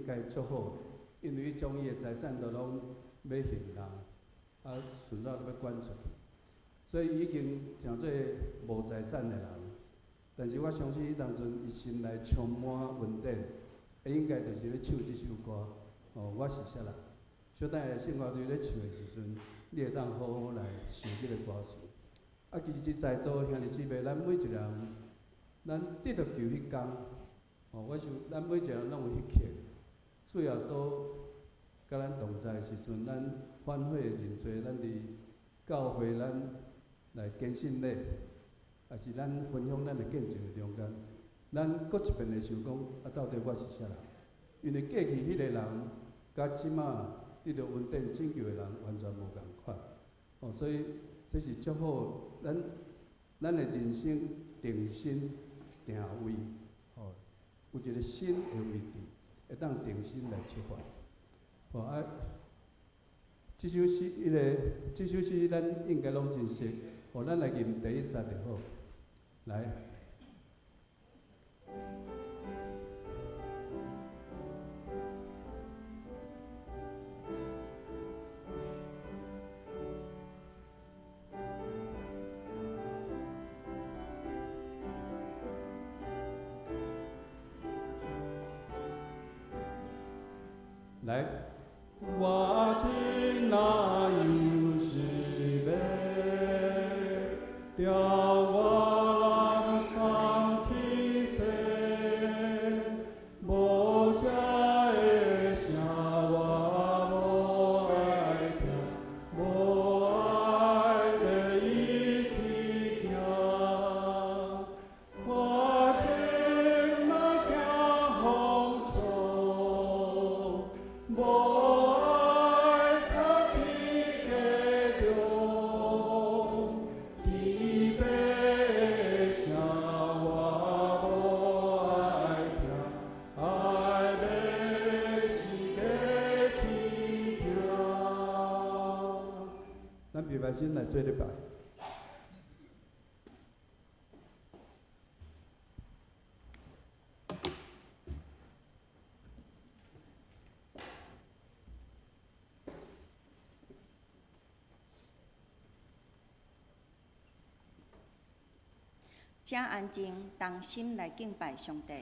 該足好，因為伊將伊的財產都攏欲還人，啊，順道欲捐出去，所以已經成做無財產的人。但是我相信彼當陣伊心內充滿恩典，應該就是咧唱這首歌。哦，我是啥人？小等下聖歌隊咧唱的時陣，你會當好好來想這个歌詞。啊，其實在座兄弟姊妹，咱每一个人，咱得著救彼工，哦，我想咱每一个人攏有彼刻，主耶穌佮咱同在的時陣，咱反悔認罪，咱佇教會咱來堅信禮，抑是咱分享咱的見證的中間，咱閣一遍會想講，啊，到底我是啥人？因為過去彼个人，佮這馬得著恩典拯救的人完全無仝款，哦，所以這是足好，咱的人生定心定位，吼，有一个新的位置，會當定心來出發。吼啊，這首詩，彼个這首詩咱應該攏真熟，吼，咱來吟第一節就好，來。來，我情若有是欲調我南山去西，無遮的聲我無愛聽，無愛綴伊去行。我情若驚風衝，無愛徛去家中，天父的聲我無愛聽，愛欲是家去聽。咱平安心來做禮拜。請安靜，同心來敬拜上帝。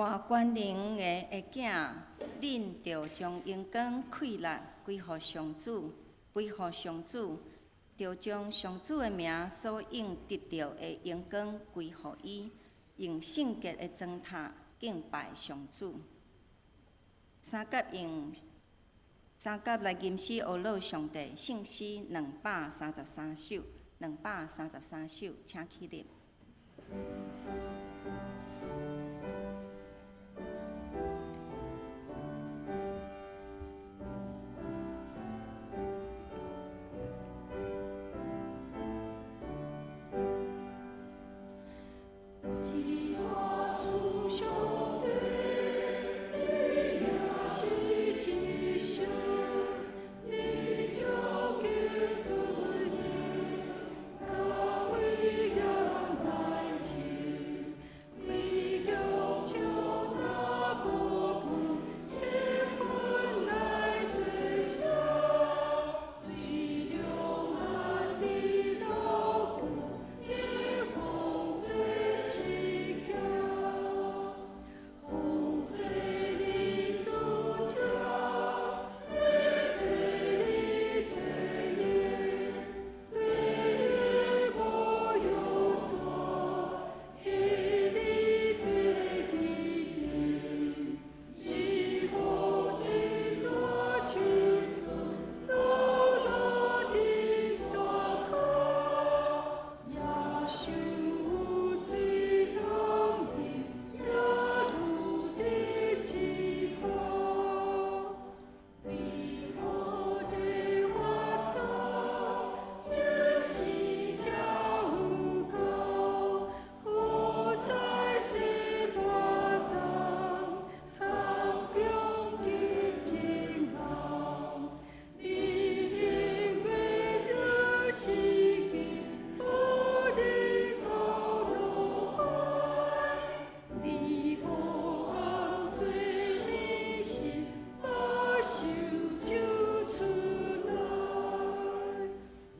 大權能的囝，恁著將榮光氣力歸予上主，歸予上主，著將上主的名所應得著的榮光歸予伊，用聖潔的磚塔敬拜上主。三甲用三甲來吟詩呵咾上帝，聖詩233首，233首，請起立。至大主上帝，你名是至聖，你將救主的甲威嚴來賜，歸強像那瀑布的雲來做車，水充滿的路徑的風做時行，風做你使者，火做你車輪，你無有錯，彼你的記得，你予這座樹出落落的左口，也受水通的也如的之苦。美好的花草，就是这有够，好彩势大壮，通强极真厚。你永过着时期，予你土落海，你予含做美食，目睭就出來。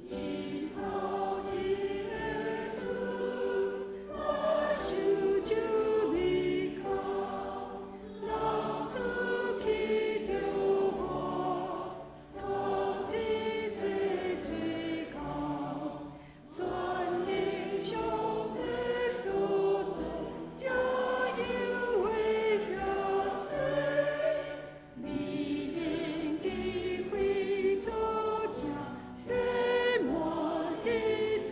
一頭一个糖，目睭就味口，人出去著无，通一做嘴口，全能上帝所造，才有的遐济。你用智慧做成，遍滿的全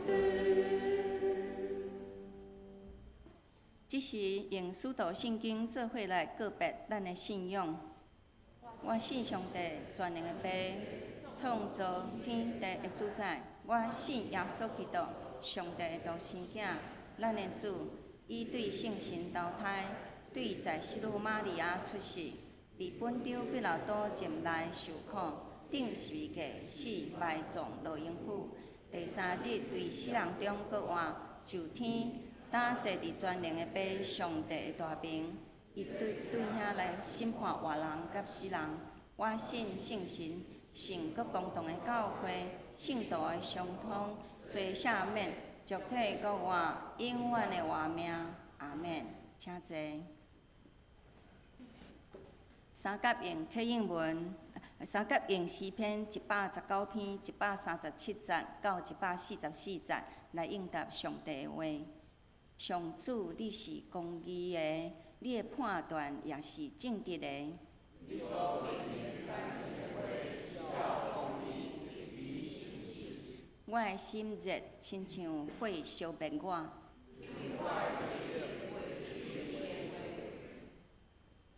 地。這時用使徒信經做伙來告別咱的信仰。我信上帝全能的父，創造天地的主宰。我信耶穌基督，上帝的獨生囝，咱的主，伊對聖神投胎，對在聖女瑪利亞出世，佇本丟彼拉多前來受苦，釘十字架死埋葬落陰府。第三日對死人中復活，上天，擔坐佇全能的父上帝的大爿。伊對對遐來審判活人佮死人。我信聖神，聖閣公同的教會，聖徒的相通，罪赦免，肉體復活，永遠的活命。阿們。請坐。三甲用啟應文，三甲用詩篇119篇137節到144節來應答上帝的話。上主，你是公義的，你的判斷也是正直的。你所命令干盡的話是照公義，一致誠實。我的心熱，親像火燒滅我。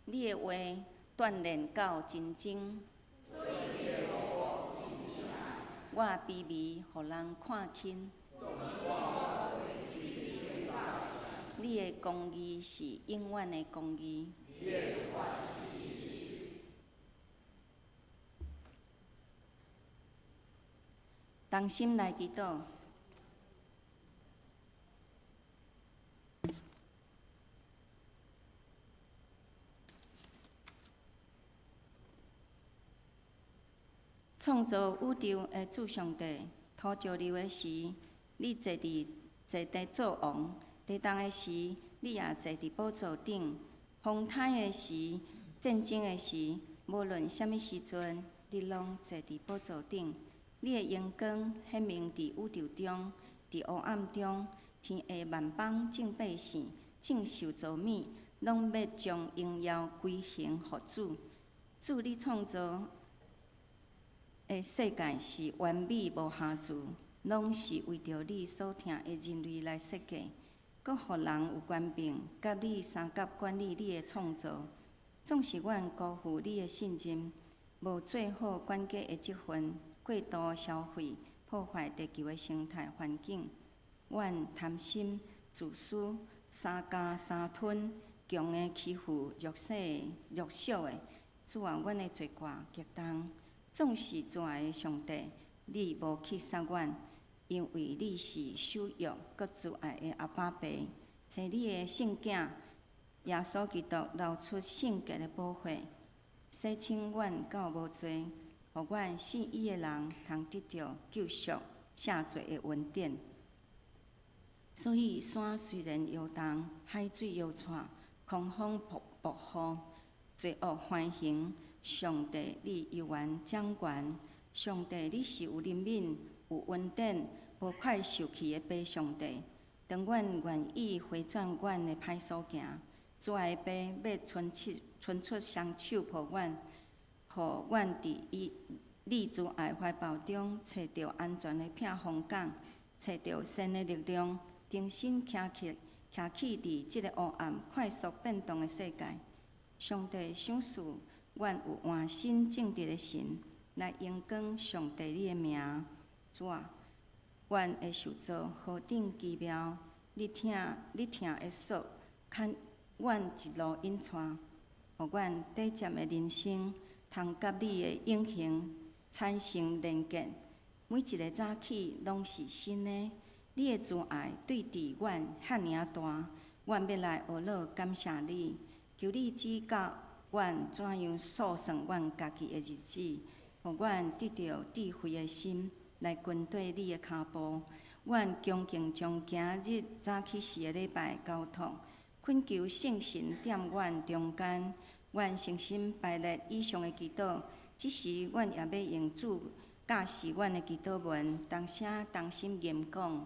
你的話鍛鍊到真精。我卑微，予人看輕。你的公義是永遠的公義。同心來祈禱。創造宇宙的主上帝，土石流的時，你坐佇坐地做王；地動的時，你也坐佇寶座頂。風颱的時，戰爭的時，無論啥物時陣，你攏坐佇寶座頂。你的榮光顯明佇宇宙中，佇黑暗中，天下萬邦眾百姓、眾受造物，攏欲將榮耀歸還予主。主，你創造的世界是完美無瑕疵，攏是為著你所疼的人類來設計，閣予人有權柄，佮你相佮管理你的創造。總是阮辜負你的信任，無做好管家的職分，過度消費，破壞地球的生態環境。阮貪心、自私、三咬三吞，強的欺負弱勢的、弱小的。主啊，阮的罪過極重。總是慈愛的上帝，你無棄殺阮，因為你是守約閣慈愛的阿爸父。差你的聖囝耶穌基督流出聖潔的寶血，洗清阮到無罪，予阮信伊的人通得著救贖、赦罪的恩典。所以山雖然搖動，海水搖掣，狂風暴暴雨，罪惡橫行，上帝你猶原掌權。上帝你是有憐憫、有恩典、無快受氣的父上帝。當阮願意回轉阮的歹所行，慈愛的父欲伸出雙手抱阮，予阮佇伊你慈愛懷抱中揣著安全的避風港，揣著神的力量，重新徛起徛起佇這個黑暗快速變動的世界。上帝賞賜阮有換新正直的神，來榮光上帝你的名。主啊，阮的受造何等奇妙！你疼的索，牽阮一路引帶，予阮短暫的人生通佮你的永恆產生連結。每一个早起攏是新的，你的慈愛對佇阮遐爾仔大，阮欲來學樂感謝你。求你指教阮怎樣數算阮家己的日子，予阮得著智慧的心來跟綴你的跤步。阮恭敬將今日早起時的禮拜交託，懇求聖神踮阮中間。阮誠心排列以上的祈禱，這時阮也欲用主教示阮的祈禱文，同聲同心吟講。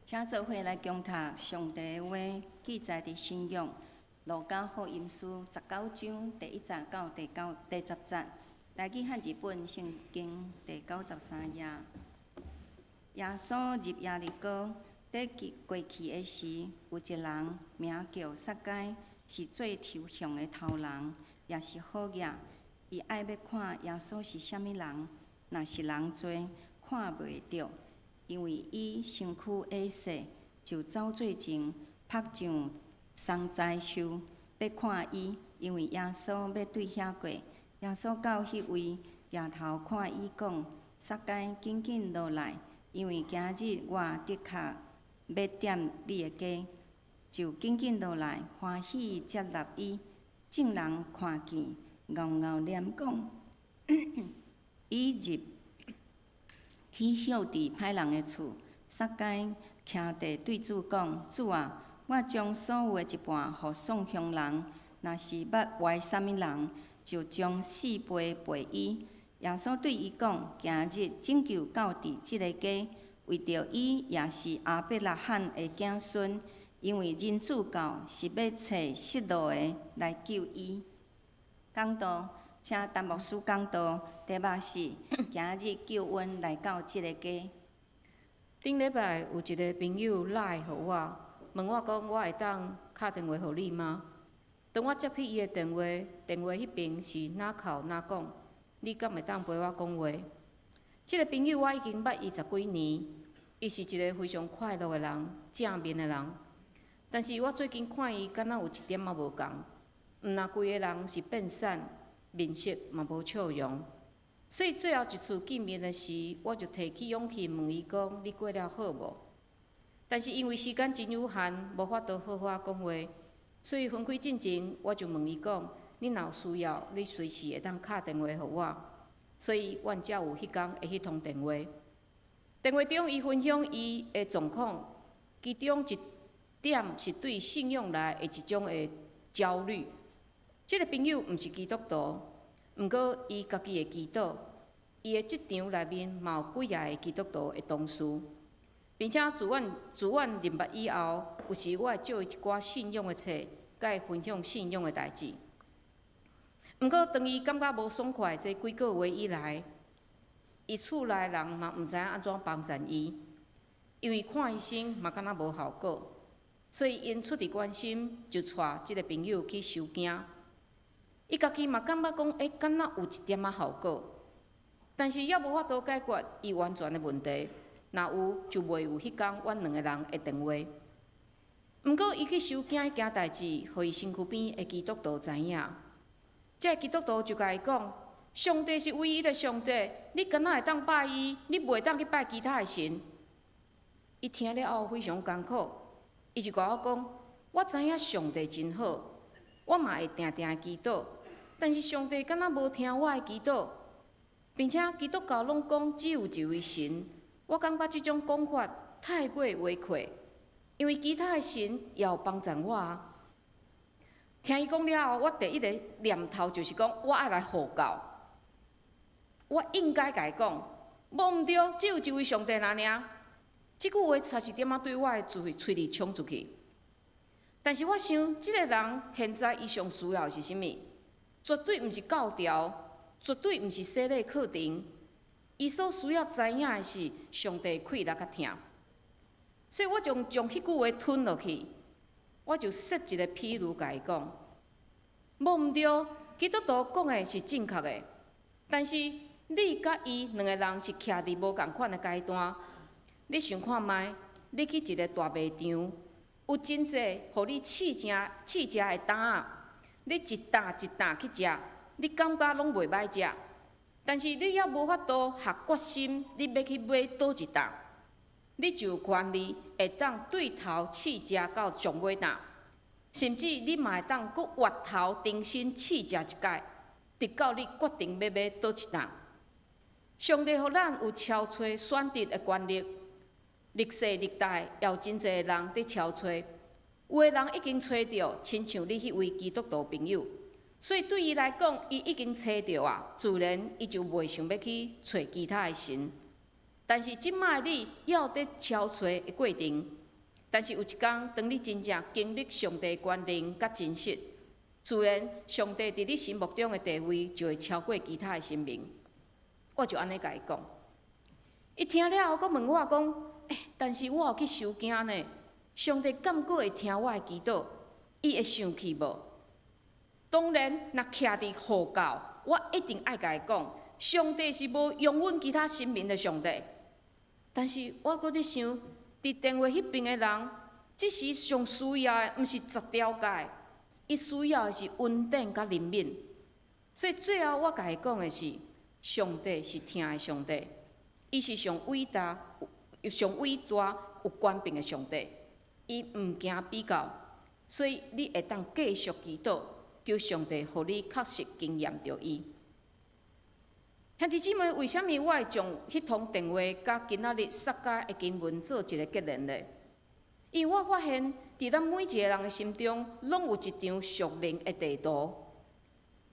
請做伙來恭讀上帝的話，記載佇新約路加福音書19章第1節到第9第10節，台語漢字本聖經第93頁。耶穌入耶利哥，佇過去的時，有一人名叫撒該，是做頭項的頭人，也是好額。伊愛欲看耶穌是啥物人，若是人濟，看袂著。因為伊身軀矮細，就走做前，撲上桑棑樹，欲看伊。因為耶穌欲對遐過。耶穌到彼位，舉頭看伊講：撒該，緊緊落來，因為今日我的確欲踮你的家。就緊緊落來，歡喜接納伊。眾人看見，敖敖念講：伊入去歇佇歹人的厝。撒該徛地對主講：主啊，我將所有的一半予送鄉人，若是捌歪啥物人，就將四倍賠伊。耶穌對伊講：今日拯救到佇這个家，為著伊也是亞伯拉罕的子孫，因為人子到是欲揣失落的來救伊。講道，請陳牧師講道，題目是今日救恩來到這个家。頂禮拜有一个朋友 LINE 予我，問我講我會當敲電話予你嗎？當我接起伊的電話，電話彼爿是哪哭哪講，你敢會當陪我講話？這个朋友我已經捌伊十幾年，伊是一个非常快樂的人，正面的人。但是我最近看伊，敢若有一點仔無仝，毋若規个人是變瘦，面色嘛無笑容。所以最後一次見面的時，我就提起勇氣問伊講：你過了好無？但是因為時間真有限，無法度好好講話，所以分開進前，我就問伊講：你若有需要，你隨時會當敲電話予我。所以，阮才有彼工的彼通電話。電話中，伊分享伊的狀況，其中一點是對信仰來的一種的焦慮。這个朋友毋是基督徒，毋過伊家己會祈禱，伊的職場內面嘛有幾若个基督徒的同事，並且自阮認捌以後，有時我會借伊一寡信仰的冊，共伊分享信仰的代誌。毋過當伊感覺無爽快，這幾個月以來，伊厝內人嘛毋知影按怎幫贊伊，因為看醫生嘛敢若無效果，所以𪜶出佇關心，就帶這个朋友去收驚。伊家己嘛感覺講，欸，敢若有一點仔效果，但是猶無法度解決伊完全的問題。若有，就袂有彼工阮兩个人的電話。毋過，伊去收驚彼件代誌，予伊身軀邊的基督徒知影。這个基督徒就共伊講：上帝是唯一的上帝，你敢若會當拜伊，你袂當去拜其他的神。伊聽了後非常艱苦，伊就共我講：我知影上帝真好，我嘛會定定祈禱，但是上帝敢若無聽我的祈禱，並且基督教攏講只有一位神，我感覺這種講法太過迂迴，因為其他的神也有幫贊我啊。聽伊講了後，我第一個念頭就是講，我愛來護教，我應該共伊講，無毋對，只有一位上帝爾爾。這句話差一點仔對我的喙喙裡衝出去。但是我想，這个人現在伊上需要的是啥物？絕對毋是教條，絕對毋是洗禮課程。伊所需要知影的是上帝氣力佮疼。所以我就將彼句話吞落去，我就設一個譬如共伊講，無毋對，基督徒講的是正確的，但是你佮伊兩个人是徛佇無仝款的階段。你想看覓？你去一个大賣場，有真濟予你試食試食的擔仔，你一擔一擔去食，你感覺攏袂歹食，但是你猶無法度下決心，你欲去買佗一擔，你就有權利會當對頭試食到上尾擔，甚至你嘛會當閣越頭重新試食一擺，直到你決定欲買佗一擔。上帝予咱有超揣選擇的權力。歷世歷代也有真濟人佇超揣，有的人已經揣著，親像你彼位基督徒朋友，所以對伊來講，伊已經揣著啊，自然伊就袂想欲去揣其他的神。但是這擺你猶佇敲揣的過程，但是有一工，當你真正經歷上帝權能佮真實，自然上帝佇你心目中的地位就會超過其他的神明。我就按呢共伊講。伊聽了後，閣問我講：欸，但是我有去收驚呢，上帝敢閣會聽我的祈禱？伊會生氣無？當然，若徛佇護教，我一定愛共伊講，上帝是無容忍其他神明的上帝。但是我閣佇想，佇電話彼爿的人，這時上需要的毋是十條誡，伊需要的是恩典佮憐憫。所以最後我共伊講的是，上帝是疼的上帝，伊是上偉大、上偉大、有權柄的上帝，伊毋驚比較，所以你會當繼續祈禱，求上帝予你確實經驗著伊。兄弟姊妹，為啥物我會將彼通電話佮今仔日撒該的經文做一個結連呢？因為我發現，佇咱每一個人的心中，攏有一張屬靈的地圖。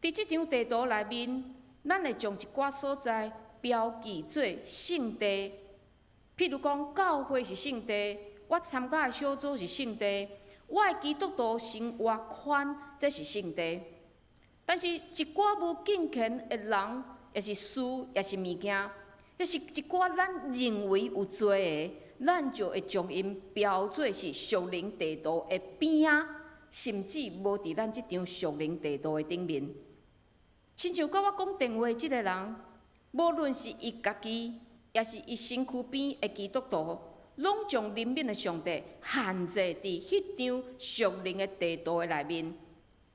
佇這張地圖內面，咱會將一寡所在標記做聖地，譬如講，教會是聖地，我參加的小組是聖地，我的基督徒生活圈這是聖地。但是，一寡無敬虔的人，抑是事，抑是物件，抑是一寡咱認為有罪的，咱就會將𪜶標做是屬靈地圖的邊仔，甚至無佇咱這張屬靈地圖的頂面。親像佮我講電話這个人，無論是伊家己，抑是伊身軀邊的基督徒，攏將憐憫的上帝限制佇彼張屬靈的地圖的內面，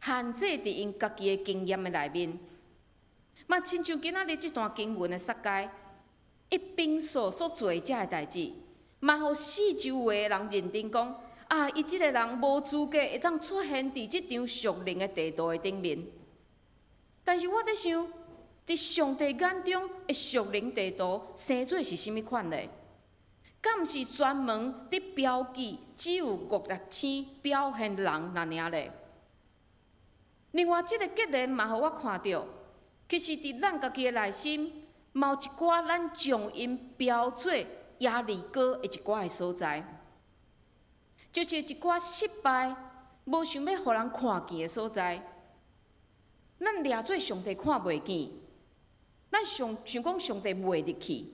限制佇𪜶家己的經驗的內面。嘛，親像今仔日這段經文的撒該，伊平素所做的這个代誌，嘛予四周圍的人認定講，啊，伊這个人無資格會當出現佇這張屬靈的地圖的頂面。但是我佇想，佇上帝眼中的屬靈地圖生做是啥物款呢？敢是專門佇標記只有五粒星表現人爾爾咧？另外，這个結論嘛，予我看著，其實佇咱家己的內心，嘛有一寡咱將𪜶標做耶利哥的一寡的所在，就是一寡失敗、無想欲予人看見的所在。咱掠做上帝看袂見，咱想想講上帝袂入去。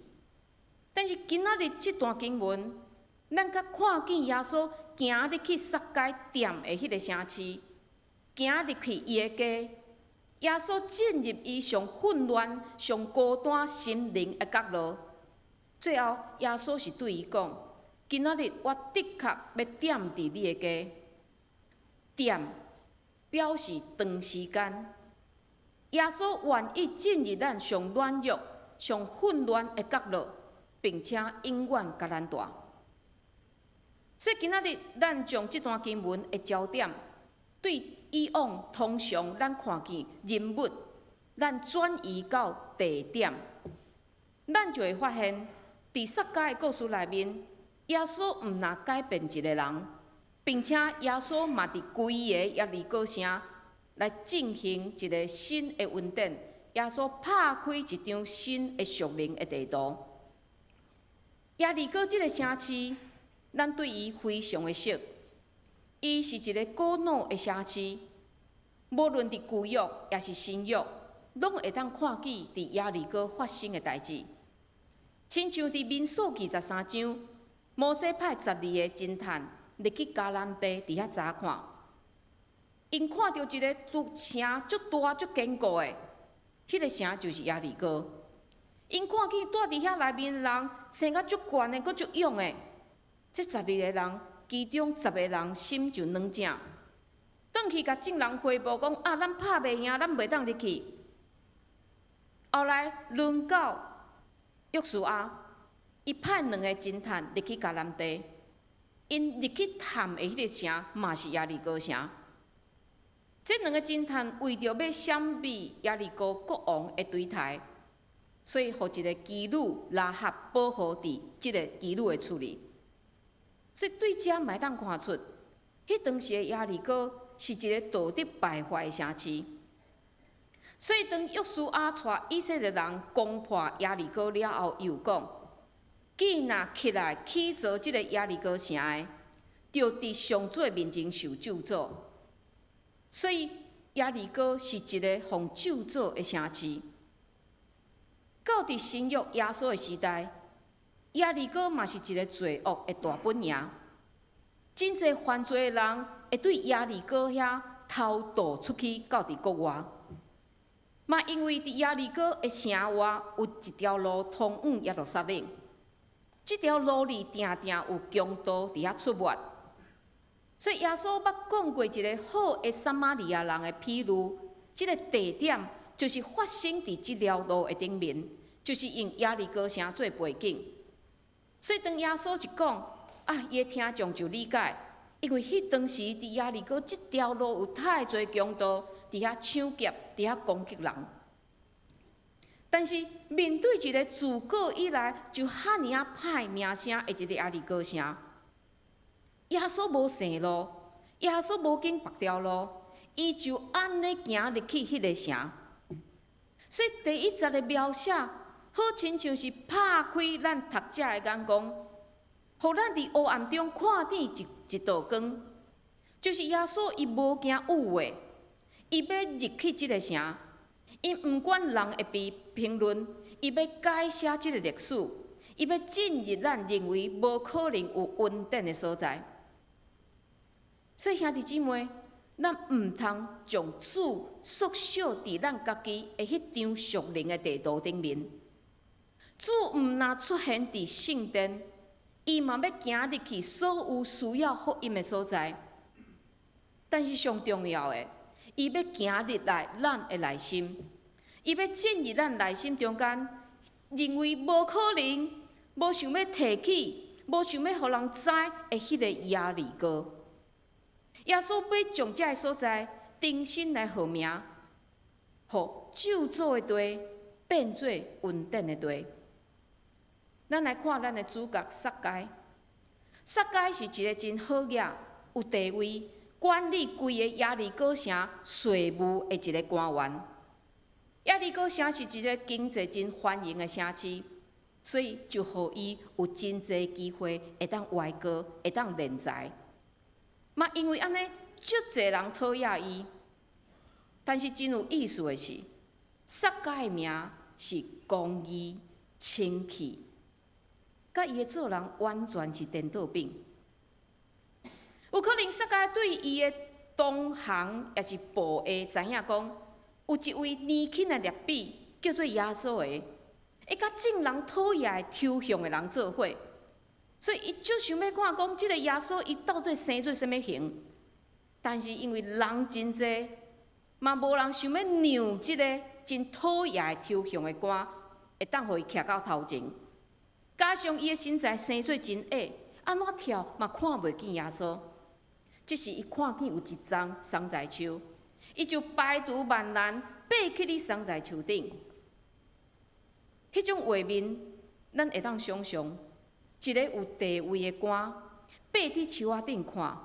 但是今仔日這段經文，咱較看見耶穌行入去撒該踮的彼个城市，行入去伊的家。耶穌進入伊上混亂、上孤單心靈的角落。最後，耶穌是對伊講：今仔日我的確欲踮佇你的家。踮表示長時間。耶穌願意進入咱上軟弱、上混亂的角落，並且永遠佮咱蹛。所以今仔日咱將這段經文的焦點，對以往通常咱看見人物，咱轉移到地點，咱就會發現，佇撒該的故事內面，耶穌毋但改變一个人，並且耶穌嘛佇規個耶利哥城來進行一个新的恩典。耶穌拍開一張新的屬靈的地圖。耶利哥這个城市，咱對伊非常的熟。伊是一个古老的城市，無論佇舊約抑是新約，攏會當看見佇耶利哥發生的代誌。親像佇民數記13章，摩西派十二个偵探入去迦南地，佇遐查看，𪜶看著一个都城足大足堅固的，彼个城就是耶利哥。𪜶看見蹛佇遐內面的人生甲足懸的，閣足勇的，這十二个人其中十个人心就軟正，轉去共眾人回報講：啊，咱拍袂贏，咱袂當入去。後來輪到約書亞，伊派兩个偵探入去迦南地，𪜶入去探的彼个城嘛是耶利哥城。這兩个偵探為著欲閃避耶利哥國王的追刣，所以予一个妓女喇合保護佇這个妓女的厝裡。所以對這嘛會當看出，彼當時的耶利哥是一个道德敗壞的城市。所以當約書亞帶以色列人攻破耶利哥了後，伊有講：既若起來起造這个耶利哥城的，就佇上主面前受咒詛。所以耶利哥是一个予咒詛的城市。到佇新約耶穌的時代，耶利哥嘛是一个罪惡的大本營。真濟犯罪的人會對耶利哥遐偷渡出去到佇國外。嘛因為佇耶利哥的城外有一條路通往耶路撒冷，這條路裡定定有強盜佇遐出沒，所以耶穌捌講過一个好的撒瑪利亞人的譬喻，這个地點就是發生佇這條路的頂面，就是用耶利哥城做背景。所以當耶穌一講，啊，伊的聽眾就理解，因為彼當時佇耶利哥這條路有太濟強盜佇遐搶劫、佇遐攻擊人。但是面對一个自古以來就遐爾仔歹名聲的一个耶利哥城，耶穌無踅路，耶穌無經別條路，伊就按呢行入去彼个城。所以第一節的描寫，好親像是拍開咱讀者的眼光，予咱佇黑暗中看見一道光，就是耶穌伊無驚有話，伊欲入去這个城，伊毋管人會被評論，伊欲改寫這个歷史，伊欲進入咱認為無可能有恩典的所在。所以兄弟姊妹，咱毋通將主縮小佇咱家己的彼張屬靈的地圖頂面。主毋若出現佇聖殿，伊嘛欲行入去所有需要福音的所在。但是上重要的，伊欲行入來咱的內心，伊欲進入咱內心中間，認為無可能、無想欲提起、無想欲予人知的彼个耶利哥。耶穌欲將這个所在重新來號名，予咒詛的地變做恩典的地。咱來看咱的主角撒該，撒該是一个真好額、有地位、管理規個耶利哥城稅務的一个官員。耶利哥城是一个經濟真繁榮的城市，所以就予伊有真濟機會會當歪哥，會當斂財。嘛，因為按呢，足濟人討厭伊。但是真有意思的是，撒該的名是公義、清氣，佮伊的做人完全是顛倒反。有可能撒該對伊的同行抑是部下知影講，有一位年輕的拉比叫做耶穌的，會佮眾人討厭的抽象的人做伙。所以伊足想欲看講，這个耶穌伊到底生做啥物形？但是因為人真濟，嘛無人想欲讓這个真討厭的抽象的官，會當予伊徛到頭前。加上伊的身材生做真矮，按怎跳嘛看袂見耶穌。這時伊看見有一叢桑棑樹，伊就排除萬難，爬去咧桑棑樹頂。彼種畫面，咱會當想像。一个有地位的官，爬佇樹仔頂看，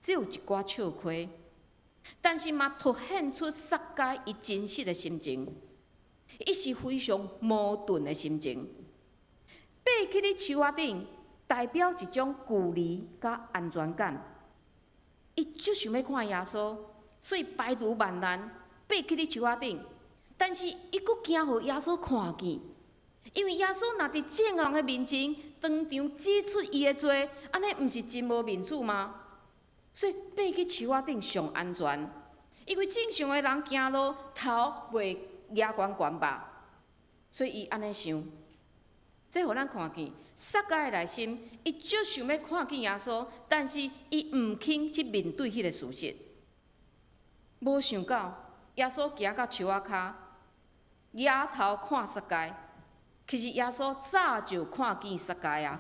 這有一寡笑虧，但是嘛凸顯出撒該伊真實的心情，伊是非常矛盾的心情。爬去咧樹仔頂，代表一種距離佮安全感。伊足想欲看耶穌，所以排除萬難，爬去咧樹仔頂，但是伊閣驚予耶穌看見，因為耶穌若佇眾人的面前，當場指出伊的罪，按呢毋是真無面子嗎？所以爬去樹仔頂上安全，因為正常的人行路頭袂攑懸懸吧？所以伊按呢想，這予咱看見撒該的內心，伊足想欲看見耶穌，但是伊毋肯去面對彼个事實。無想到耶穌行到樹仔跤，舉頭看撒該。其實耶穌早就看見撒該啊，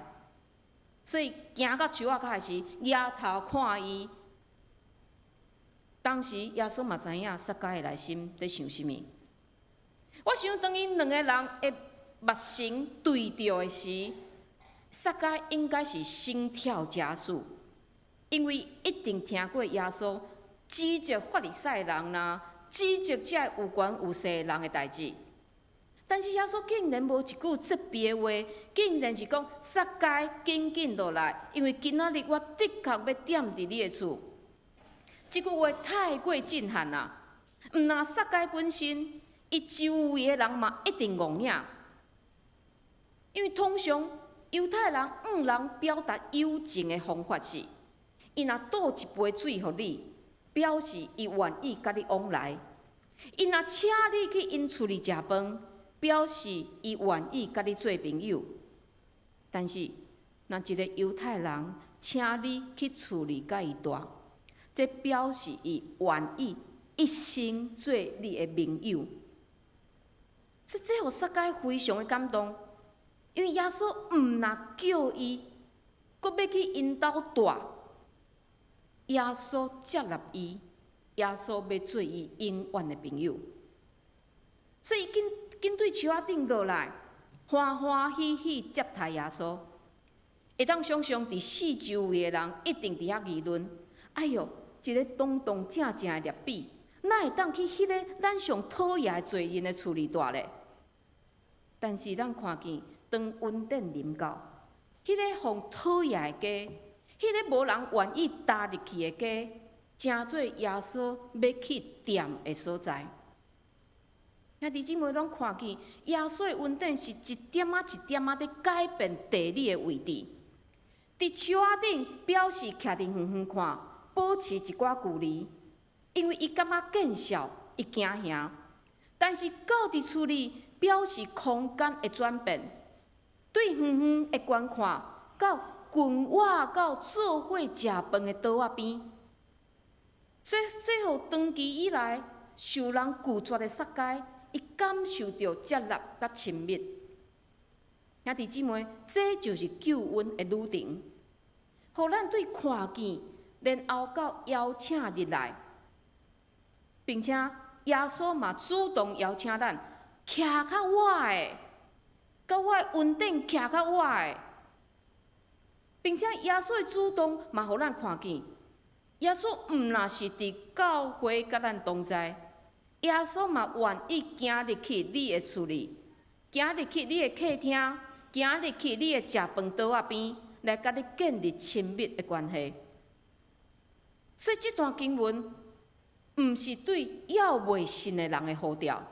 所以行到樹仔跤時，舉頭看伊。當時耶穌嘛知影撒該的內心佇想啥物。我想當𪜶兩個人的目神對著的時，撒該應該是心跳加速，因為一定聽過耶穌指責法利賽人啦，指責這有權有勢的人的代誌。但是耶穌竟然無一句責備的話，竟然是講撒該緊緊落來，因為今仔日我的確欲踮佇你的厝。這句話太過震撼啊！毋若撒該本身，伊周圍的人嘛一定戇影，因為通常猶太人向人表達友情的方法是，伊若倒一杯水予你，表示伊願意佮你往來；伊若請你去𪜶厝裡食飯，表示伊願意佮你做朋友。但是，若一个猶太人請你去厝裡佮伊蹛，這表示伊願意一生做你的盟友。所以這予撒該非常的感動，因為耶穌毋若叫伊，閣欲去𪜶兜蹛，耶穌接納伊，耶穌欲做伊永遠的朋友。所以緊緊對樹仔頂落來，歡歡喜喜接待耶穌。會當想像佇四周圍的人一定佇遐議論：哎喲，一个堂堂正正的拉比，哪會當去彼个咱上討厭的罪人的厝裡蹛咧？但是咱看見，當恩典臨到，彼个予討厭的家，彼个無人願意踏入去的家，成做耶穌欲去踮的所在。兄弟姊妹攏看見，耶穌的恩典是一點仔一點仔佇改變地理的位置。佇樹仔頂表示徛佇遠遠看，保持一寡距離，因為伊感覺見笑，伊驚嚇。但是到佇厝裡，表示空間的轉變，對遠遠的觀看，到近倚到做伙食飯的桌仔邊。這予長期以來受人拒絕的撒該，伊感受著接納佮親密。兄弟姊妹，這就是救恩的旅程，予咱對看見，然後到邀請入來，並且耶穌嘛主動邀請咱，徛較倚的，佮我的恩典徛較倚的，並且耶穌的主動嘛予咱看見，耶穌毋若是佇教會佮咱同在，耶穌嘛願意行入去你的厝裡，行入去你的客廳，行入去你的食飯桌仔邊，來佮你建立親密的關係。所以這段經文毋是對猶未信的人的呼召，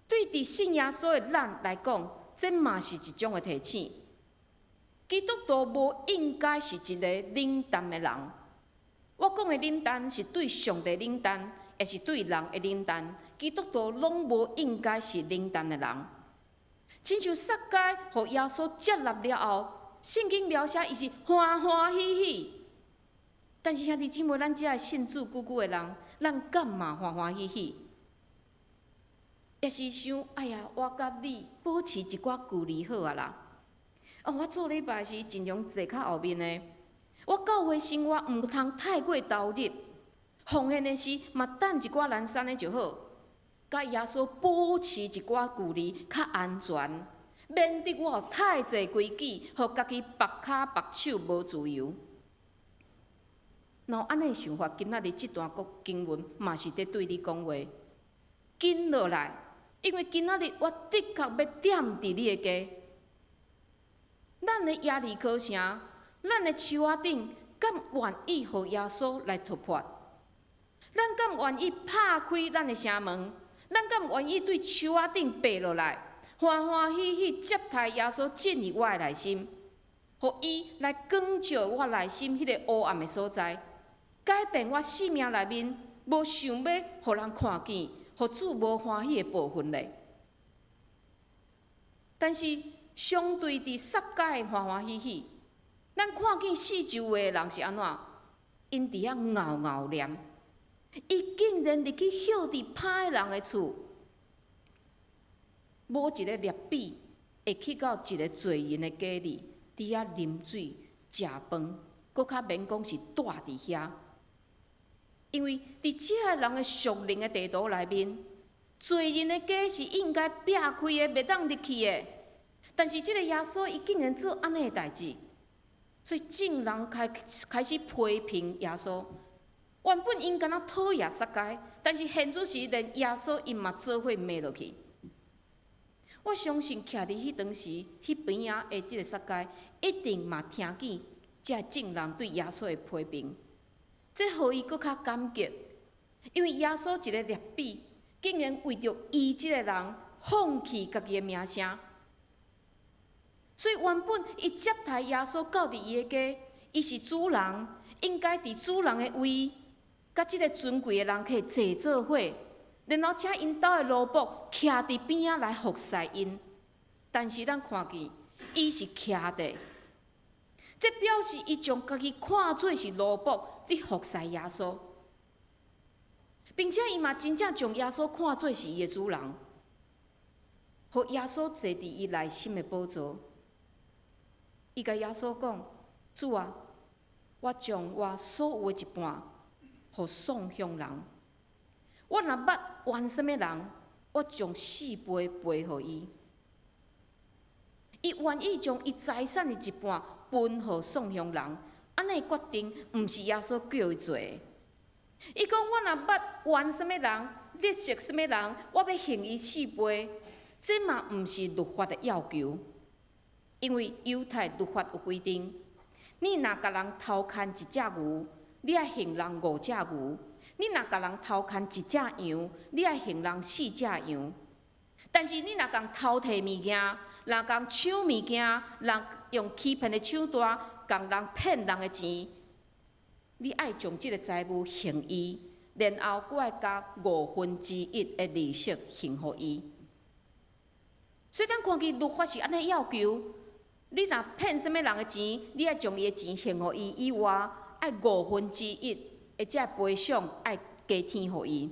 對佇信耶穌的咱來講，這嘛是一種的提醒。基督徒無應該是一个冷淡的人。我講的冷淡是對上帝冷淡，抑是對人的冷淡。基督徒攏無應該是冷淡的人。親像撒該予耶穌接納了後，聖經描寫伊是歡歡喜喜。但是兄弟姊妹，咱遮的信主久久的人，咱敢嘛歡歡喜喜？抑是想，哎呀，我佮你保持一寡距離好啊啦。哦，我做禮拜時盡量坐較後面的。我教會生活毋通太過投入，奉獻的時嘛等一寡人按呢就好。佮耶穌保持一寡距離較安全，免得我有太濟規矩，予家己縛跤縛手無自由。若有按呢想法，今仔日這段經文嘛是佇對你講話。緊落來，因為今仔日我的確欲踮佇你的家。咱的耶利哥城，咱的樹仔頂，敢願意予耶穌來突破？咱敢願意拍開咱的城門？咱敢願意對樹仔頂爬落來，歡歡喜喜接待耶穌進入我的內心，予伊來光照我內心彼个烏暗的所在，改變我生命內面無想欲予人看見、予主無歡喜的部分咧。但是相對佇撒該的歡歡喜喜，咱看見四周圍的人是按怎？𪜶佇遐敖敖念，伊竟然入去歇佇歹人的厝，無一个拉比會去到一个罪人的家裡，佇遐啉水、食飯，閣較免講是蹛佇遐。因為佇這个人的屬靈的地圖內面，罪人的家是應該壁開的，袂當入去的。但是這个耶穌伊竟然做按呢的代誌，所以眾人開始批評耶穌。原本𪜶敢若討厭撒該，但是現此時連耶穌𪜶嘛做伙罵落去。我相信徛佇彼當時，彼邊仔的這个撒該，一定嘛聽見這眾人對耶穌的批評，這予伊閣較感激，因為耶穌一个辣比，竟然為著伊這个人放棄家己的名聲。所以原本伊接待耶穌到佇伊的家，伊是主人，應該佇主人的位，佮這个尊貴的人客坐做伙，然後請𪜶兜的奴僕徛佇邊仔來服侍𪜶。但是咱看見，伊是徛著，這表示伊將家己看做是奴僕，佇服侍耶穌，並且伊嘛真正將耶穌看做是伊的主人，予耶穌坐佇伊內心的寶座。伊共耶穌講：主啊，我將我所有的一半，予喪鄉人。我若捌冤啥物人，我將四倍賠予伊。伊願意將伊財產的一半分予喪鄉人，按呢決定毋是耶穌叫伊做的。伊講我若捌冤啥物人，勒索啥物人，我欲還伊四倍，這嘛毋是律法的要求。因為猶太律法有規定，你若共人偷牽一隻牛，你愛還人五隻牛；你若共人偷牽一隻羊，你愛還人四隻羊。但是你若共偷提物件，若共搶物件，若用欺騙的手段共人騙人的錢，你愛將這个財物還伊，然後閣愛加五分之一的利息還予伊。所以咱看見律法是按呢要求。你若騙啥物人的錢，你愛將伊的錢還予伊以外，愛五分之一的這賠償愛加添予伊。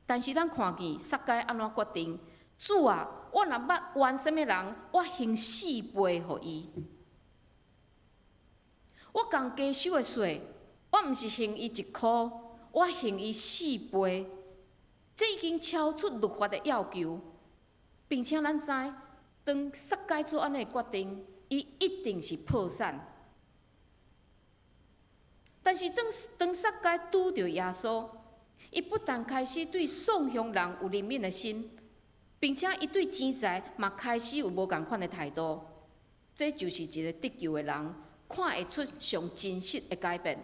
但是咱看見撒該按怎決定？主啊，我若捌冤啥物人，我還四倍予伊。我共加收的稅，我毋是還伊一箍，我還伊四倍。這已經超出律法的要求，並且咱知，當撒該做按呢決定，伊一定是破產。但是當當撒該拄著耶穌，伊不但開始對喪鄉人有憐憫的心，並且伊對錢財嘛開始有無仝款的態度。這就是一个得救的人看會出上真實的改變。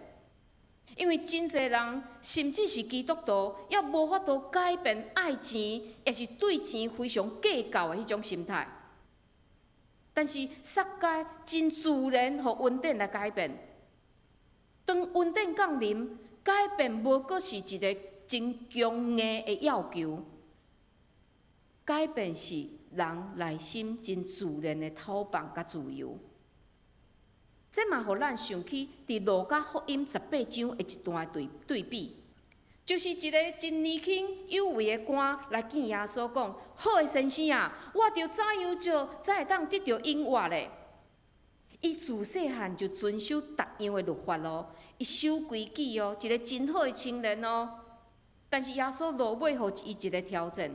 因為真濟人，甚至是基督徒，也無法度改變愛錢，抑是對錢非常計較的彼種心態。但是撒該真自然，予恩典來改變。當恩典降臨，改變無閣是一个真強硬的要求，改變是人內心真自然的透放佮自由。這嘛予咱想起佇路加福音十八章的一段對對比，就是一个真年輕有位的官來見耶穌講：好的先生啊，我著怎樣做才會當得著永活咧？伊自細漢就遵守逐樣的律法咯，伊守規矩哦，一个真好的青年哦。但是耶穌落尾予伊一个挑戰：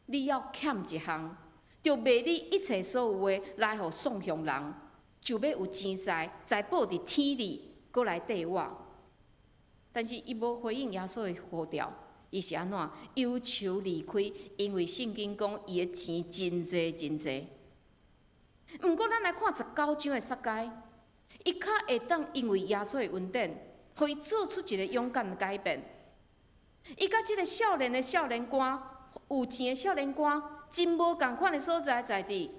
你猶欠一項，著賣你一切所有的來予喪鄉人，就欲有錢財，財寶佇天裡，閣來綴我。但是伊無回應耶穌的呼召，伊是按怎憂愁離開？因為聖經講伊的錢真濟真濟。毋過，咱來看十九章的撒該，伊較會當因為耶穌的恩典，予伊做出一个勇敢的改變。伊佮這个少年的少年官，有錢的少年官，真無仝款的所在在佇。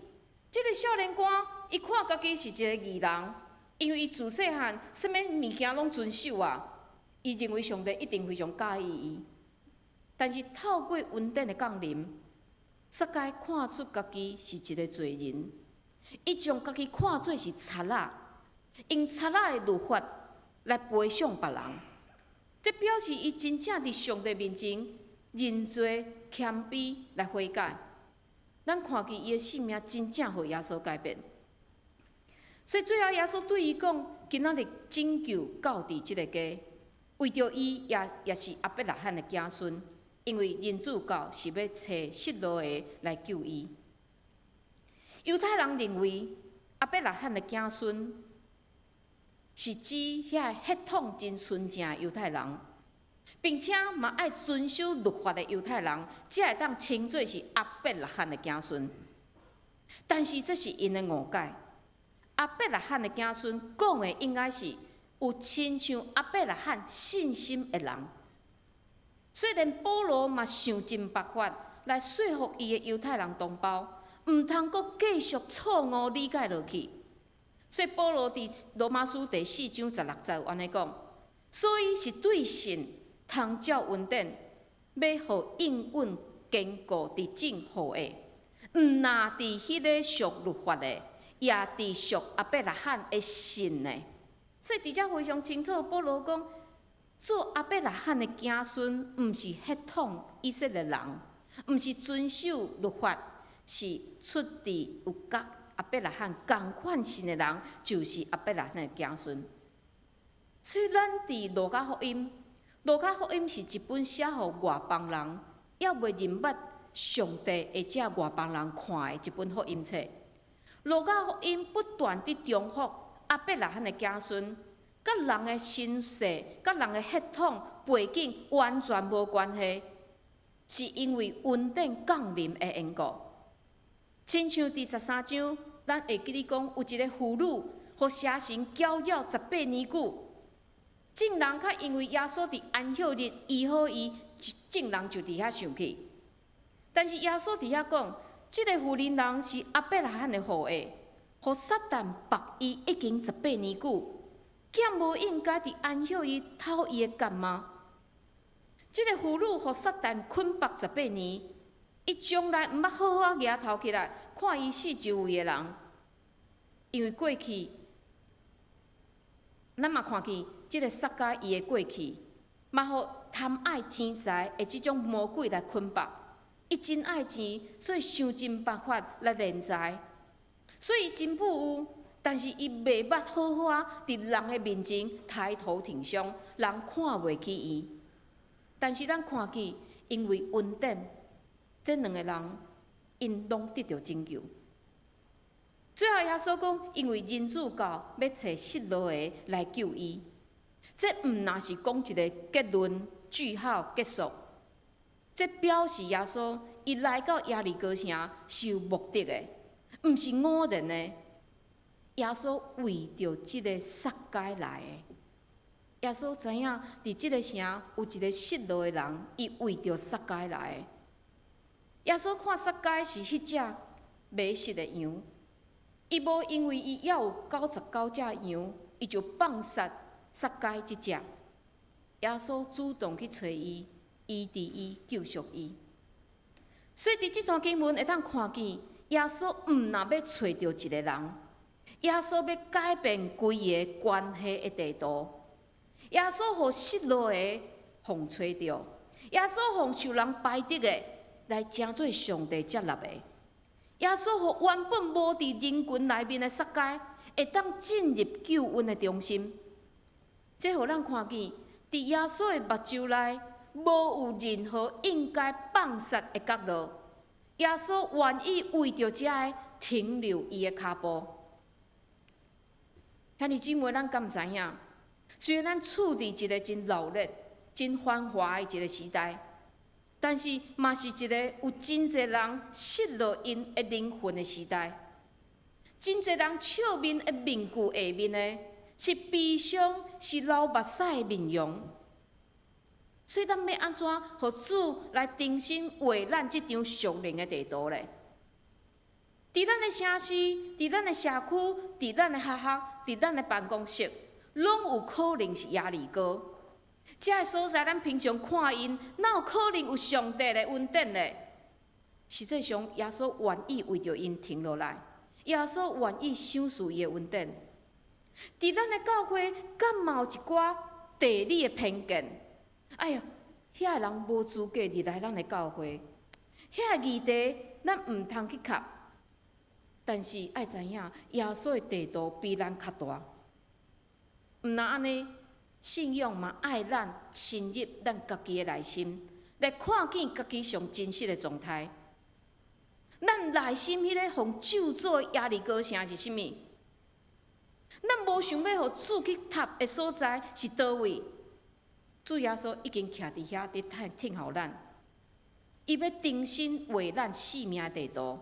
這个少年官，伊看家己是一个義人，因為伊自細漢啥物物件攏遵守啊，伊認為上帝一定非常佮意伊。但是透過恩典的降臨，撒該看出家己是一个罪人。伊將家己看做是賊仔，用賊仔的律法來賠償別人，這表示伊真正佇上帝面前認罪謙卑來悔改。咱看見伊的性命真正予耶穌改變，所以最後耶穌對伊講：今仔日拯救到佇這个家，為著伊也也是亞伯拉罕的子孫，因為人子到是欲揣失落的來救伊。猶太人認為亞伯拉罕的子孫是指遐血統真純正的猶太人，並且嘛愛遵守律法的猶太人，才會當稱做是亞伯拉罕的子孫。但是這是𪜶的誤解。亞伯拉罕的子孫講的應該是有親像亞伯拉罕信心的人。雖然保羅嘛想盡辦法來說服伊的猶太人同胞，毋通閣繼續錯誤理解落去。所以保羅佇羅馬書第四章十六節有按呢講，所以是對信通照恩典，欲予應允堅固佇眾後裔，毋若佇彼个屬律法的，也佇屬亞伯拉罕的信的。所以佇遮非常清楚，保羅講，做亞伯拉罕的子孫，毋是血統以色列人，毋是遵守律法，是出自有佮亞伯拉罕仝款信的人，就是亞伯拉罕的子孫。所以咱佇路加福音，路加福音是一本寫予外邦人，猶未認捌上帝的這外邦人看的一本福音冊。路加福音不斷佇重複亞伯拉罕的子孫，佮人的身世、佮人的血統背景完全無關係，是因為恩典降臨的緣故。親像佇十三章，咱會記得講有一个婦女，予邪神攪擾十八年久，眾人較因為耶穌佇安息日醫好伊，眾人就佇遐生氣。但是耶穌佇遐講，這个婦人人是亞伯拉罕的後裔，予撒旦縛伊已經十八年久，敢無應該佇安息日脫伊的結嗎？這个婦女予撒旦捆縛十八年，伊從來毋捌好好舉頭起來看伊四周圍的人，因為過去，咱嘛看見這个撒該伊的過去，嘛予貪愛錢財的這種魔鬼來捆縛。伊真愛錢，所以想盡辦法來斂財，所以真富有，但是伊袂捌好好仔佇人的面前抬頭挺胸，人看袂起伊。但是咱看見，因為恩典，這兩个人𪜶攏得著拯救。最後耶穌講，因為人子到，欲揣失落的來救伊。這毋若是講一个結論、句號結束。這表示耶穌伊來到耶利哥城是有目的的，毋是偶然的。耶穌為著這个撒該來的。耶穌知影佇這个城有一个失落的人，伊為著撒該來的。耶穌看撒該是彼隻迷失的羊，伊無因為伊猶有九十九隻羊，伊就放殺撒該這隻。耶穌主動去揣伊，醫治伊，救贖伊。所以佇這段經文會當看見，耶穌毋若欲揣著一个人，耶穌欲改變規个關係的地圖。耶穌予失落的予揣著，耶穌予受人排斥的來成做上帝接納的。耶穌予原本無佇人群內面的撒該，會當進入救恩的中心。這予咱看見，佇耶穌的目睭內，無有任何應該放殺的角落。耶穌願意為著這个停留伊的跤步。兄弟姊妹，咱敢知影？雖然咱處佇一个真鬧熱、真繁華的一个時代，但是嘛是一个有真濟人失落𪜶的靈魂的時代。真濟人笑面的面具下面的，是悲傷，是流目屎的面容。所以咱欲按怎予主來重新畫咱這張屬靈的地圖咧？佇咱的城市，佇咱的社區，佇咱的學校，佇咱的辦公室，攏有可能是耶利哥。這个所在，咱平常看𪜶，哪有可能有上帝的恩典咧？實際上，耶穌願意為著𪜶停落來，耶穌願意賞賜伊的恩典。佇咱的教會，敢嘛有一寡地理的偏見？哎喲，遐个人無資格入來咱的教會，遐個議題咱毋通去磕。但是愛知影，耶穌的地圖比咱較大。毋若按呢，信仰嘛愛咱深入咱家己的內心，來看見家己上真實的狀態。咱內心彼个予咒詛的耶利哥城是啥物？咱無想欲予主去踏的所在是佗位？主耶穌已經徛佇遐佇等候咱，伊欲重新畫咱生命地圖。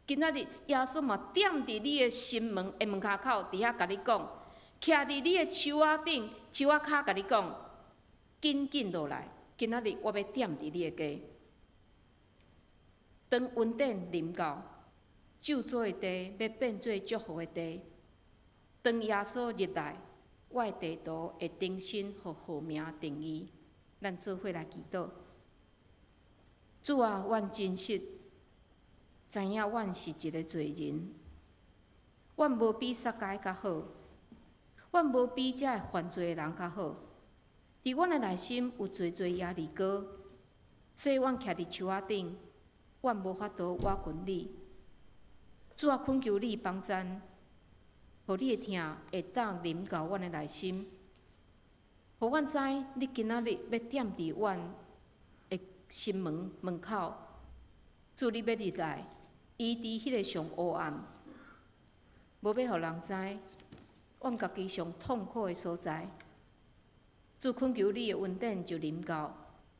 今仔日耶穌嘛踮佇你的心門的門跤口，佇遐共你講，徛佇你的樹仔頂、樹仔跤共你講，緊緊落來。今仔日我欲踮佇你的家。當恩典臨到，咒詛的地欲變做祝福的地。當耶穌入來，我的地圖會重新予號名定義。咱做伙來祈禱。主啊，阮真實知影，阮是一个罪人，阮無比撒該較好，阮無比這个犯罪的人較好。佇阮的內心有濟濟耶利哥，所以阮徛佇樹仔頂，阮無法度倚近你。主啊，懇求你幫贊，予你的疼會當臨到阮的內心，予阮知你今仔日欲踮佇阮的心門門口，主你欲入來，醫治彼个上黑暗，無欲予人知，阮家己上痛苦的所在。主懇求你的恩典就臨到，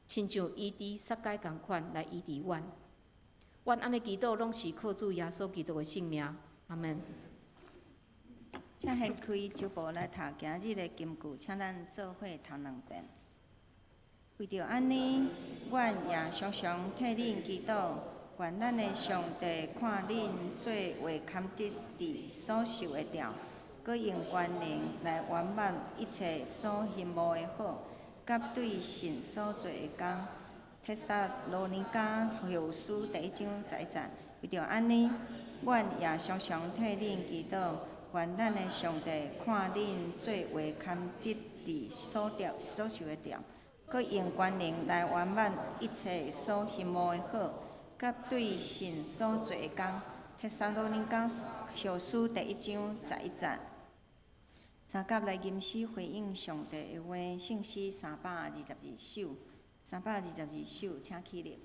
親像醫治撒該仝款來醫治阮。阮按呢祈禱，攏是靠主耶穌基督的聖名。阿門。請掀開周報來讀今日的金句，請咱做伙讀兩遍。為著按呢，阮也常常替恁祈禱，願咱的上帝看恁做話堪得佇所受的疼，閣用權能來圓滿一切所欣慕的好，佮對神所做的工。帖撒羅尼迦後書第一章十一節。為著按呢，阮也常常替恁祈禱，願咱的上帝看恁做話堪得佇所受所受的疼，閣用權能來圓滿一切所欣慕的好，佮對神所做的工。帖撒羅尼迦後書第一章十一節。三甲來吟詩回應上帝的話，聖詩322首，322首，請起立。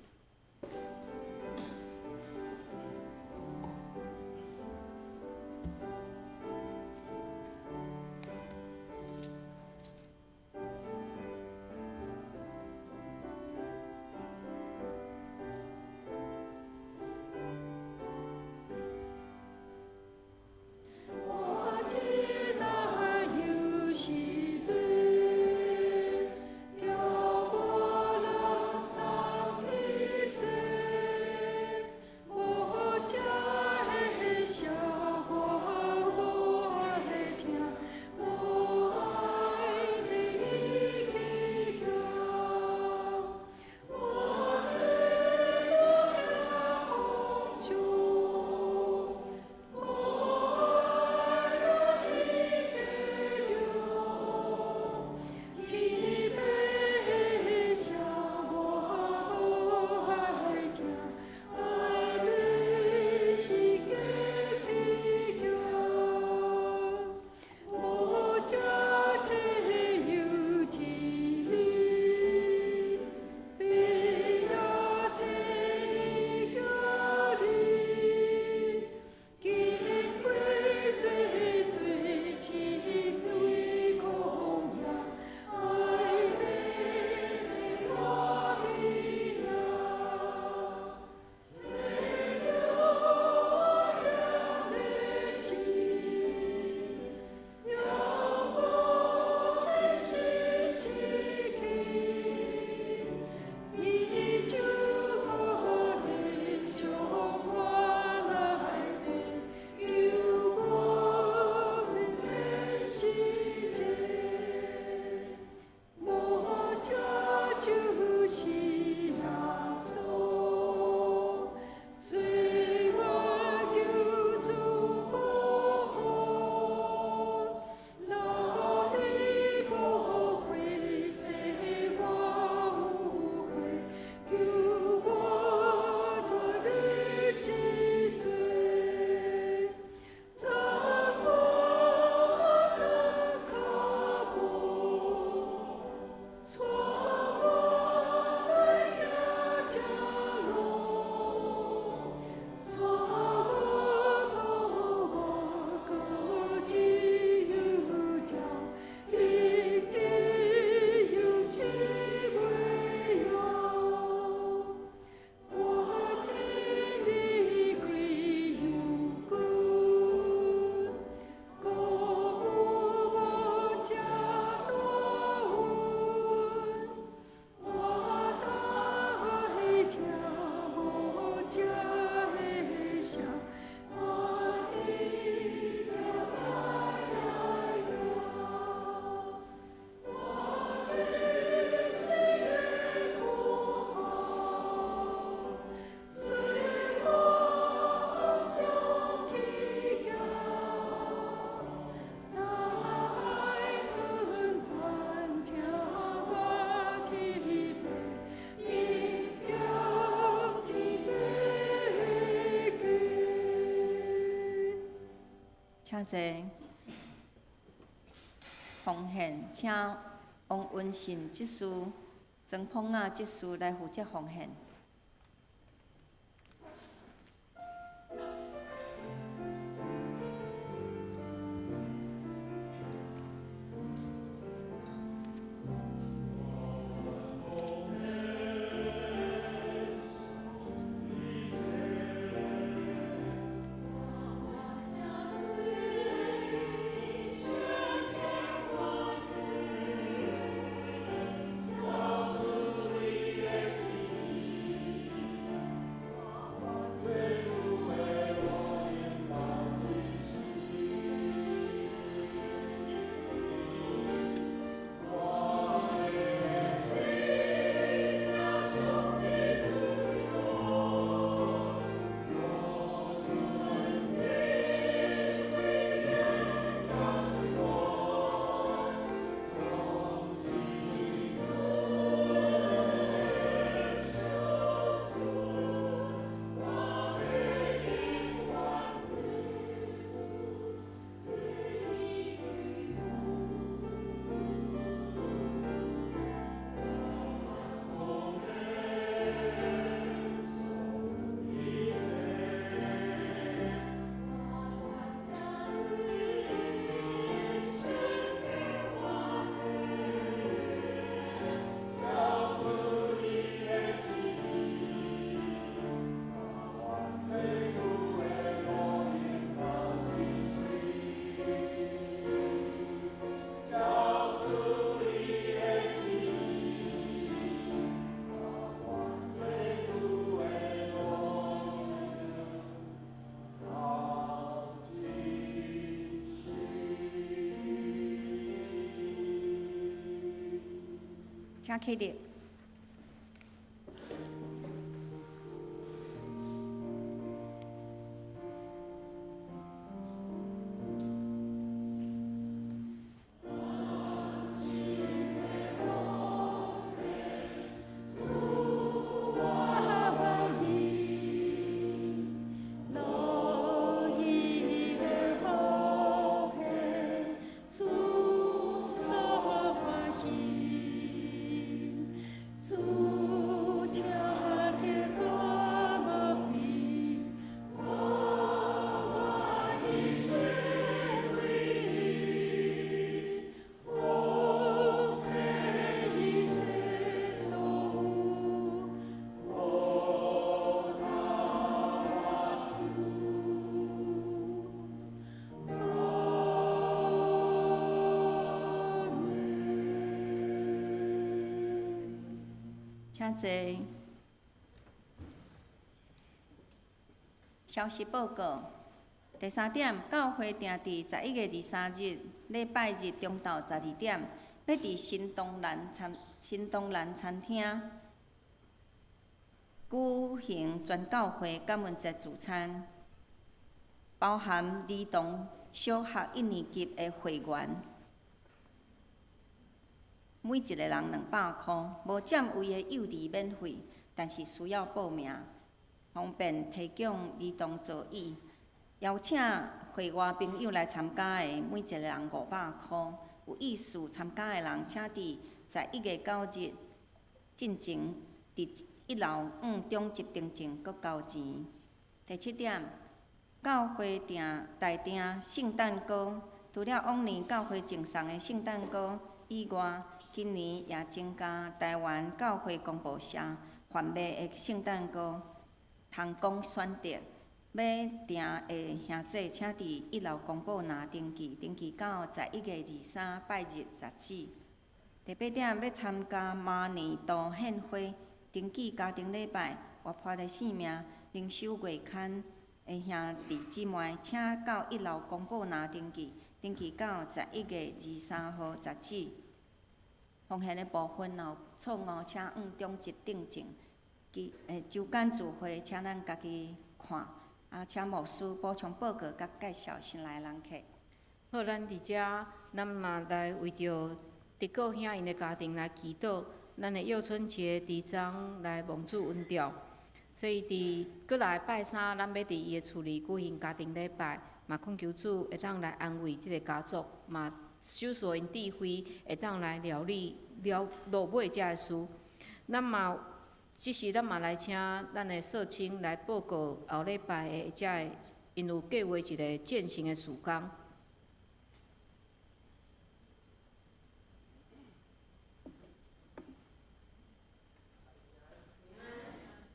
我這代有時欲調我人散去世。請坐。奉獻，請王文信執事、曾鵬亞執事來負責奉獻。請起立。請坐。消息報告：第三點，教會定佇11月23日禮拜日中晝12點，欲佇新東南餐廳舉行全教會感恩節聚餐，包含兒童小學一年級的會員。每一个人200箍，無佔位的幼兒免費，但是需要報名，方便提供兒童座椅。邀請會外朋友來參加的，每一个人500箍。有意思參加的人，請佇11月9日進前，佇一樓向長執登前閣交錢。第七點，教會訂代訂聖誕歌，除了往年教會贈送的聖誕歌以外，今年也增加台灣教會公報社販賣的聖誕歌，通供選擇。欲訂的兄弟，請佇一樓公報欄登記，登記到11月23拜日截止。第八點，欲參加馬年度獻花，登記家庭禮拜，活潑的生命，靈修月刊的兄弟姊妹，請到一樓公報欄登記，登記到11月23號截止。奉獻的部分若有錯誤，請向長執訂正。週間聚會，請咱家己看。啊，請牧師補充報告佮介紹新來的人客。好，咱佇遮，咱嘛來為著德國兄𪜶的家庭來祈禱。咱的耀春節佇昨來蒙主恩召，所以佇閣來拜三，咱欲佇伊的厝裡舉行家庭禮拜，嘛懇求主會當來安慰這个家族，嘛賞賜𪜶智慧，會當來料理了落尾遮个事。咱嘛，這時咱嘛來請咱的社青來報告後禮拜的遮个，𪜶有計劃一个餞行的事工。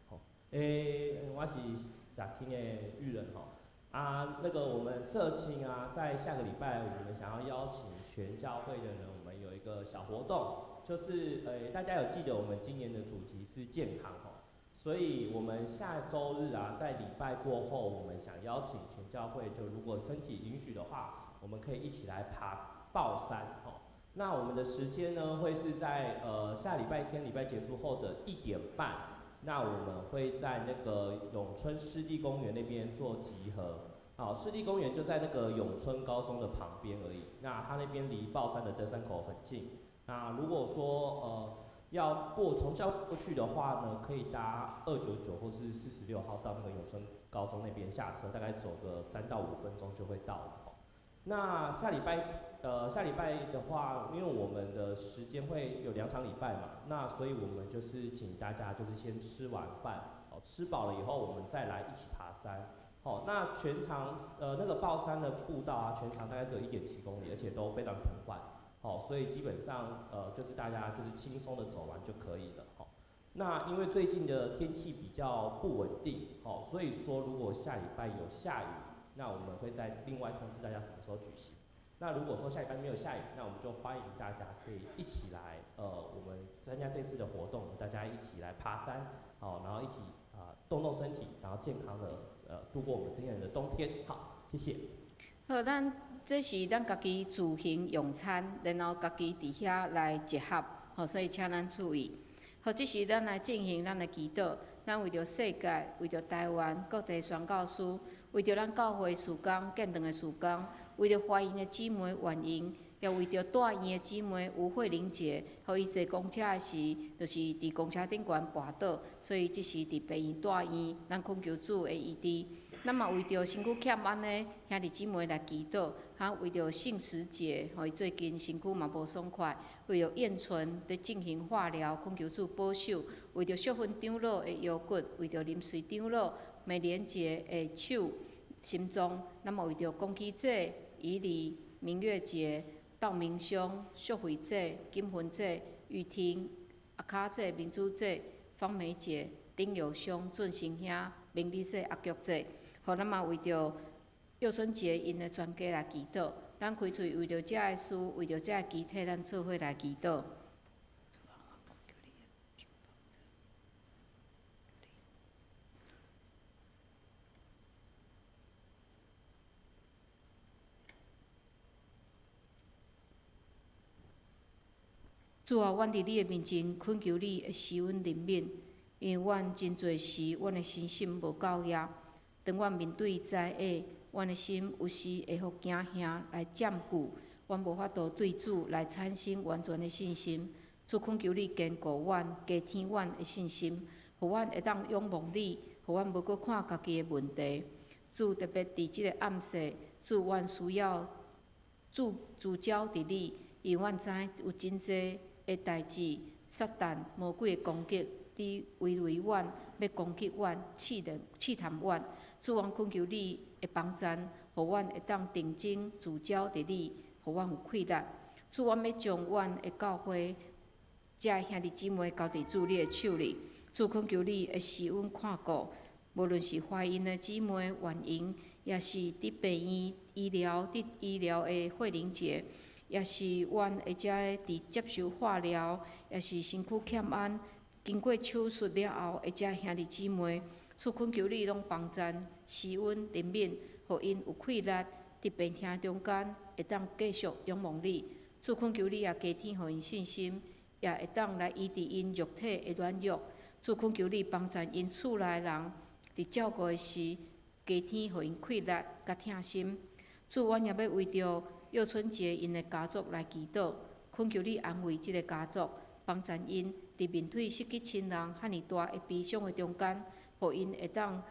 好，欸，我是贾青的玉人吼。啊，那个我們社青啊，在下個禮拜，我們想要邀請全教會的人，我們有一個小活動，就是大家有記得我們今年的主題是健康吼，所以我們下週日啊，在禮拜過後，我們想邀請全教會，就如果身體允許的話，我們可以一起來爬豹山吼。那我們的時間呢，會是在下禮拜天禮拜結束後的1點半。那我們會在那個永春濕地公園那邊做集合。好，濕地公園就在那個永春高中的旁邊而已。那它那邊離豹山的登山口很近。那如果說要過從教過去的話呢，可以搭299或是46號到那個永春高中那邊下車，大概走個3到5分鐘就會到了。那下禮拜下禮拜的話，因為我們的時間會有2場禮拜嘛，那所以我們就是請大家就是先吃完飯，哦，吃飽了以後，我們再來一起爬山。好，那全長那個豹山的步道啊，全長大概只有1.7公里，而且都非常平緩，好，所以基本上就是大家就是輕鬆的走完就可以了。好，那因為最近的天氣比較不穩定，好，所以說如果下禮拜有下雨，那我們會再另外通知大家什麼時候舉行。那如果說下禮拜沒有下雨，那我們就歡迎大家可以一起來，我們參加這次的活動，大家一起來爬山，好，然後一起啊動動身體，然後健康的度過我們今年的冬天。好，謝謝。好，咱這是咱家己自行用餐，然後家己佇遐來集合，好，所以請咱注意。好，這時咱來進行咱的祈禱，咱為著世界，為著台灣各地宣教師，為著咱教會事工、建堂的事工，為著懷孕的姊妹原因，也為著住院的姊妹吳慧玲姐，予伊坐公車的時，就是佇公車頂懸跋倒，所以這時佇病院住院，咱懇求主的醫治。咱嘛為著身軀欠安的兄弟姊妹來祈禱，哈，為著信實姐，予伊最近身軀嘛無爽快，為著燕純佇進行化療，懇求主保守，為著淑芬長老的腰骨，為著林瑞長老美蓮姐的手、心臟，咱嘛為著恭喜姐、以禮、明月姐、道明兄、淑慧姐、金芬姐、玉婷、阿卡姐、明珠姐、芳梅姐、丁友兄、俊成兄、明丽姐、阿菊姐，予咱嘛為著幼春姐𪜶的全家來祈禱，咱開喙為著遮个事，為著遮个肢體，咱做伙來祈禱。主啊，阮佇你的面前懇求你會施阮憐憫，因為阮真濟時，阮的信心無夠額。當阮面對災厄，阮的心有時會予驚嚇來佔據，阮無法度對主來產生完全的信心。主懇求你堅固阮，加添阮的信心，予阮會當仰望你，予阮無閣看家己的問題。主特別佇這個暗時，主阮需要主聚焦佇你，因為阮知有真濟的代誌，撒旦魔鬼的攻擊，佇圍圍阮，欲攻擊阮，試煉試探阮。主，阮懇求你的幫贊，予阮會當定睛聚焦佇你，予阮有氣力。主，阮欲將阮的教會遮兄弟姊妹交佇主你的手裡。主，懇求你會施阮看顧，無論是懷孕的姊妹原因，抑是佇病院醫療、佇醫療的慧玲姐，抑是阮的遮个佇接受化療，抑是身軀欠安，經過手術了後的遮兄弟姊妹，主懇求你攏幫贊、施阮憐憫，予𪜶有氣力佇病痛中間會當繼續仰望你。主懇求你也加添予𪜶信心，也會當來醫治𪜶肉體的軟弱。主懇求你幫贊𪜶厝內人佇照顧的時，加添予𪜶氣力佮疼心。主，阮也欲為著幼春姐𪜶的家族來祈禱，懇求你安慰這个家族，幫贊𪜶佇面對失去親人遐爾大的悲傷的中間，予𪜶會當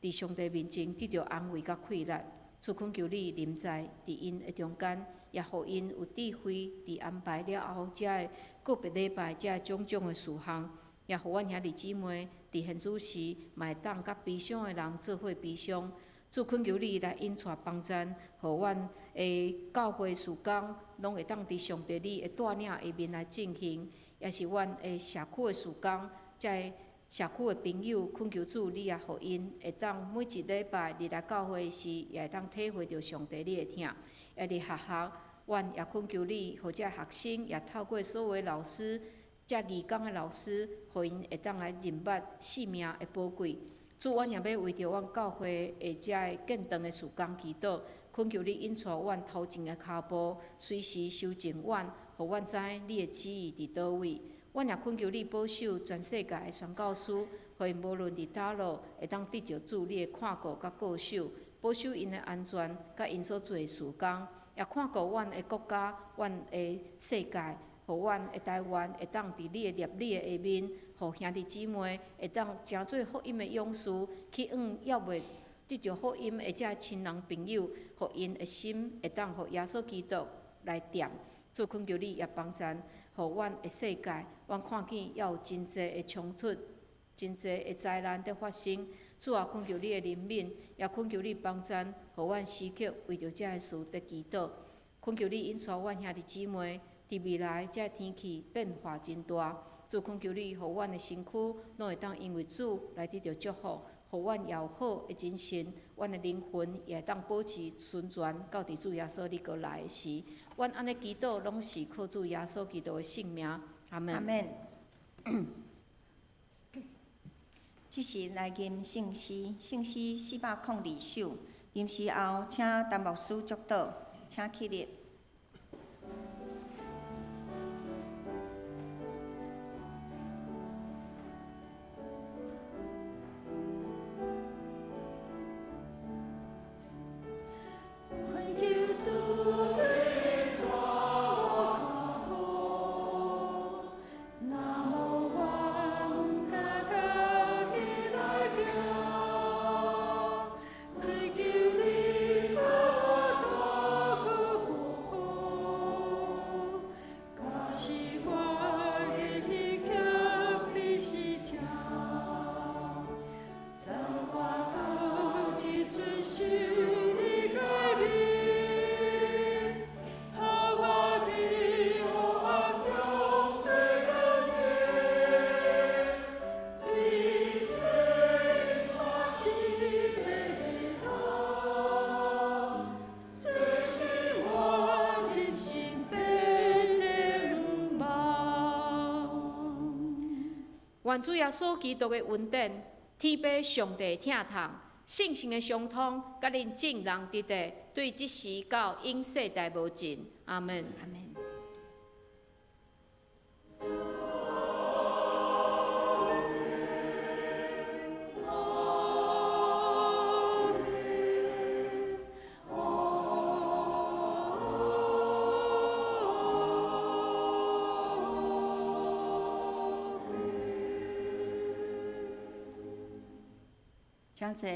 佇上帝面前得著安慰佮氣力。主恳求你臨在佇𪜶的中間，也予𪜶有智慧佇安排了後，遮的個別禮拜遮種種的事項，也予阮兄弟姊妹佇現主時，嘛會當佮悲傷的人做伙悲傷。主懇求你來引帶幫贊，予阮的教會事工攏會當佇上帝你的帶領下面來進行，也是阮的社區的事工，遮的社區的朋友，懇求主你也予𪜶會當每一禮拜入來教會時，也會當體會著上帝你的疼。也佇學校，阮也懇求你，予遮學生也透過所有的老師，遮義工的老師，予𪜶會當來認捌生命的寶貴。主，阮也欲為著阮教會的遮的建堂的事工祈禱，懇求你引帶阮頭前的跤步，隨時修正阮，予阮知你的旨意佇佗位。阮也懇求你保守全世界的宣教師，予𪜶無論佇佗落，會當得著主你的看顧佮保守，保守𪜶的安全，佮𪜶所做的事工，也看顧阮的國家、阮的世界，予阮的台灣會當佇你的攝理的下面，予兄弟姊妹會當成做福音的勇士，去向猶未得著福音的遮親人朋友，予𪜶的心會當予耶穌基督來掂。主懇求你也幫贊，予阮的世界，阮看見猶有真濟的衝突、真濟的災難佇發生。主啊，懇求你的憐憫，也懇求你幫贊，予阮時刻為著這个事佇祈禱。懇求你引帶阮兄弟姊妹，佇未來這天氣變化真大，主懇求你，予阮的身軀攏會當因為主來得著祝福，予阮也有好的精神，阮的靈魂也會當保持純全，到佇主耶穌你閣來的時。阮按呢祈禱，攏是靠主耶穌基督的聖名。阿門。阿門。這時來吟聖詩，聖詩402首。吟詩後，請陳牧師祝禱，請起立。懇求主你帶我跤步，若無我毋敢家己來行，懇求你予我大閣保護，假使我的虛欠你是正，贈我倒一陣新的改變，予我佇黑暗中做光明，對這全新的路，這是我人生的展望。願主耶穌基督的恩典，天父上帝的疼痛，聖神的相通，佮恁眾人佇佇，對這時到永世代無盡。阿門。阿門。請坐。